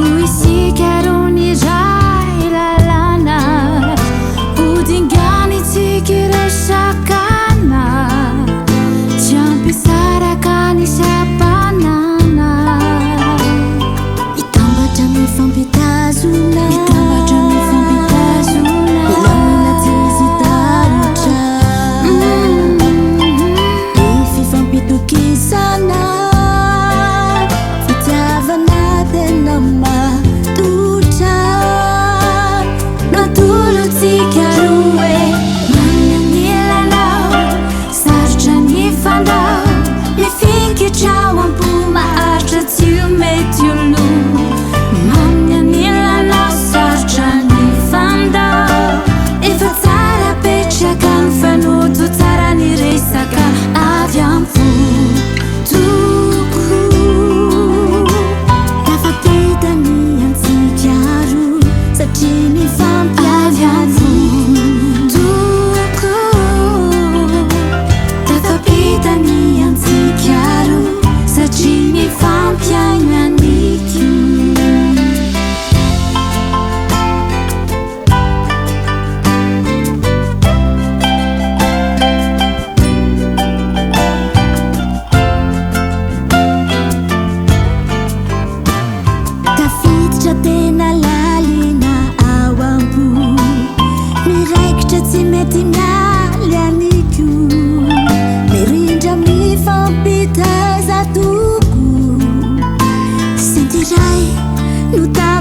Isika ro niray lalana, hodinganitsika ireo sakana, tsy ampisaraka ny sapanana. Mitambatra mifampitazona. Mitambatra mifampitazona. Milamina tsy misy tahotra. Ny fifampitokisana. Fitiavana tena matotra. Natolotsika roe mamy anilanao, sarotra ny fandao, mifikitra ao am-po maharitra tsy ho mety ho lo. Mamy anilanao, sarotra ny fandao, efa tsara petraka mifanojo tsara ny resaka avy am-po toko. Tafapita ny antsika roa satria Avy am-po mifampiavy. Toko. Tafapita ny antsika roa satria mifampiaina aniko. Tafiditra tena lalina ao am-po, miraikitra tsy mety mialy aniko, mirindra mifampitaiza toko, sentiray no.